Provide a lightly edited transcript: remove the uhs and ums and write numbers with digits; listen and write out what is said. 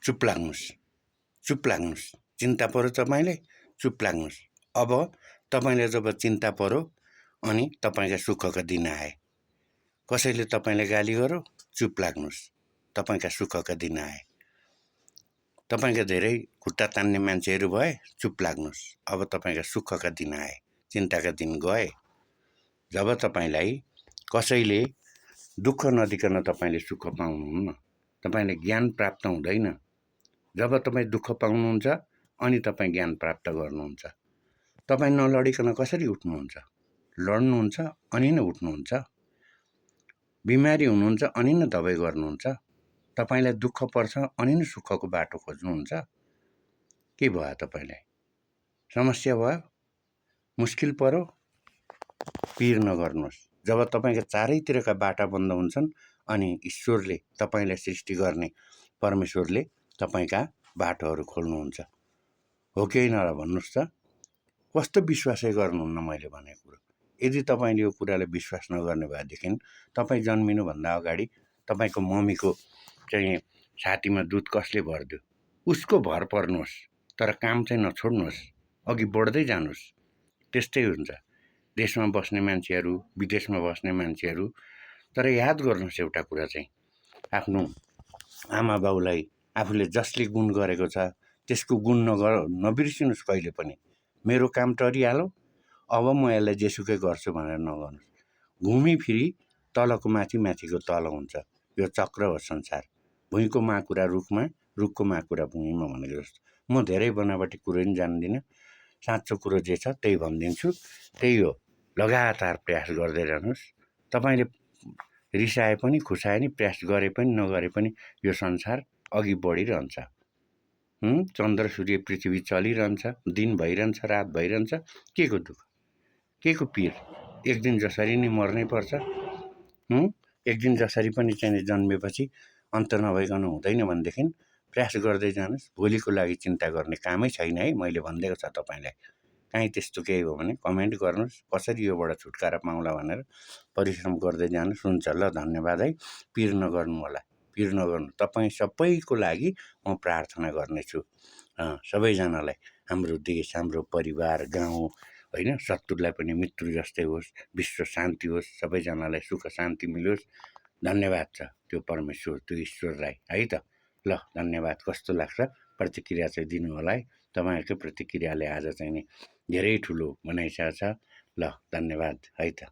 चुप लाग्नुहोस्। चिन्ता पर्यो तपाईँलाई, चुप लाग्नुहोस्। अब तपाईँलाई जब चिन्ता पर्यो अनि तपाईँका सुखका दिन आए, कसैले तपाईँलाई गाली गर्यो, चुप लाग्नुहोस्। तपाईँका सुखका दिन आए। तपाईँका धेरै खुट्टा तान्ने मान्छेहरू भए, चुप लाग्नुहोस्। अब तपाईँका सुखका दिन आए, चिन्ताका दिन गए। जब तपाईँलाई कसैले दुःख नदिकन तपाईँले सुख पाउनुहुन्न, तपाईँले ज्ञान प्राप्त हुँदैन। जब तपाईँ दुःख पाउनुहुन्छ अनि तपाईँ ज्ञान प्राप्त गर्नुहुन्छ। तपाईँ नलडिकन कसरी उठ्नुहुन्छ? लड्नुहुन्छ अनि नै उठ्नुहुन्छ। बिमारी हुनुहुन्छ अनि नै दबाई गर्नुहुन्छ। तपाईँलाई दुःख पर्छ अनि नै सुखको बाटो खोज्नुहुन्छ। के भयो तपाईँलाई? समस्या भयो? मुस्किल पर्यो? पिर नगर्नुहोस्। जब तपाईँका चारैतिरका बाटा बन्द हुन्छन् अनि ईश्वरले, तपाईँलाई सृष्टि गर्ने परमेश्वरले तपाईँका बाटोहरू खोल्नुहुन्छ। हो कि होइन र भन्नुहोस् त? कस्तो विश्वासै गर्नुहुन्न मैले भनेको कुरो? यदि तपाईँले यो कुरालाई विश्वास नगर्ने भएदेखि तपाईँ जन्मिनुभन्दा अगाडि तपाईँको मम्मीको चाहिँ छातीमा दुध कसले भरिदियो? उसको भर पर्नुहोस्, तर काम चाहिँ नछोड्नुहोस्, अघि बढ्दै जानुहोस्। त्यस्तै हुन्छ देशमा बस्ने मान्छेहरू, विदेशमा बस्ने मान्छेहरू। तर याद गर्नुहोस् एउटा कुरा चाहिँ, आफ्नो आमा बाउलाई आफूले जसले गुण गरेको छ त्यसको गुण नबिर्सिनुहोस् कहिले पनि। मेरो काम टरिहाल्यो, अब म यसलाई जेसुकै गर्छु भनेर नगर्नुहोस्। घुमिफिरी तलको माथि, माथिको तल हुन्छ। यो चक्र हो संसार। भुइँको माकुरा रुखमा, रुखको माकुरा भुइँमा भनेको जस्तो। म धेरै बनावटी कुरो पनि जान्दिनँ। साँचो कुरो जे छ त्यही भनिदिन्छु। त्यही हो, लगातार प्रयास गर्दै रहनुहोस्। तपाईँले रिसाए पनि, खुसाए पनि, प्रयास गरे पनि नगरे पनि यो संसार अघि बढिरहन्छ। चन्द्र सूर्य पृथ्वी चलिरहन्छ, दिन भइरहन्छ, रात भइरहन्छ। के को दुःख, के को पिर? एक दिन जसरी नै मर्नै पर्छ। एक दिन जसरी पनि चाहिँ जन्मेपछि अन्त नभइकन हुँदैन भनेदेखि प्रयास गर्दै जानुहोस्। भोलिको लागि चिन्ता गर्ने कामै छैन है, मैले भनिदिएको छ तपाईँलाई। काहीँ त्यस्तो केही हो भने कमेन्ट गर्नुहोस्, कसरी योबाट छुटकारा पाउँला भनेर। परिश्रम गर्दै जानुहोस्। हुन्छ, ल, धन्यवाद है। पिर नगर्नु होला, पिर नगर्नु। तपाईँ सबैको लागि म प्रार्थना गर्नेछु। सबैजनालाई, हाम्रो देश, हाम्रो परिवार, गाउँ, होइन, शत्रुलाई पनि मित्र जस्तै होस्, विश्व शान्ति होस्, सबैजनालाई सुख शान्ति मिलोस्। धन्यवाद छ त्यो परमेश्वर, त्यो ईश्वरलाई है त। ल, धन्यवाद। कस्तो लाग्छ प्रतिक्रिया चाहिँ दिनु होला है। तपाईँहरूकै प्रतिक्रियाले आज चाहिँ नि धेरै ठुलो बनाइसकेको छ। ल, धन्यवाद है त।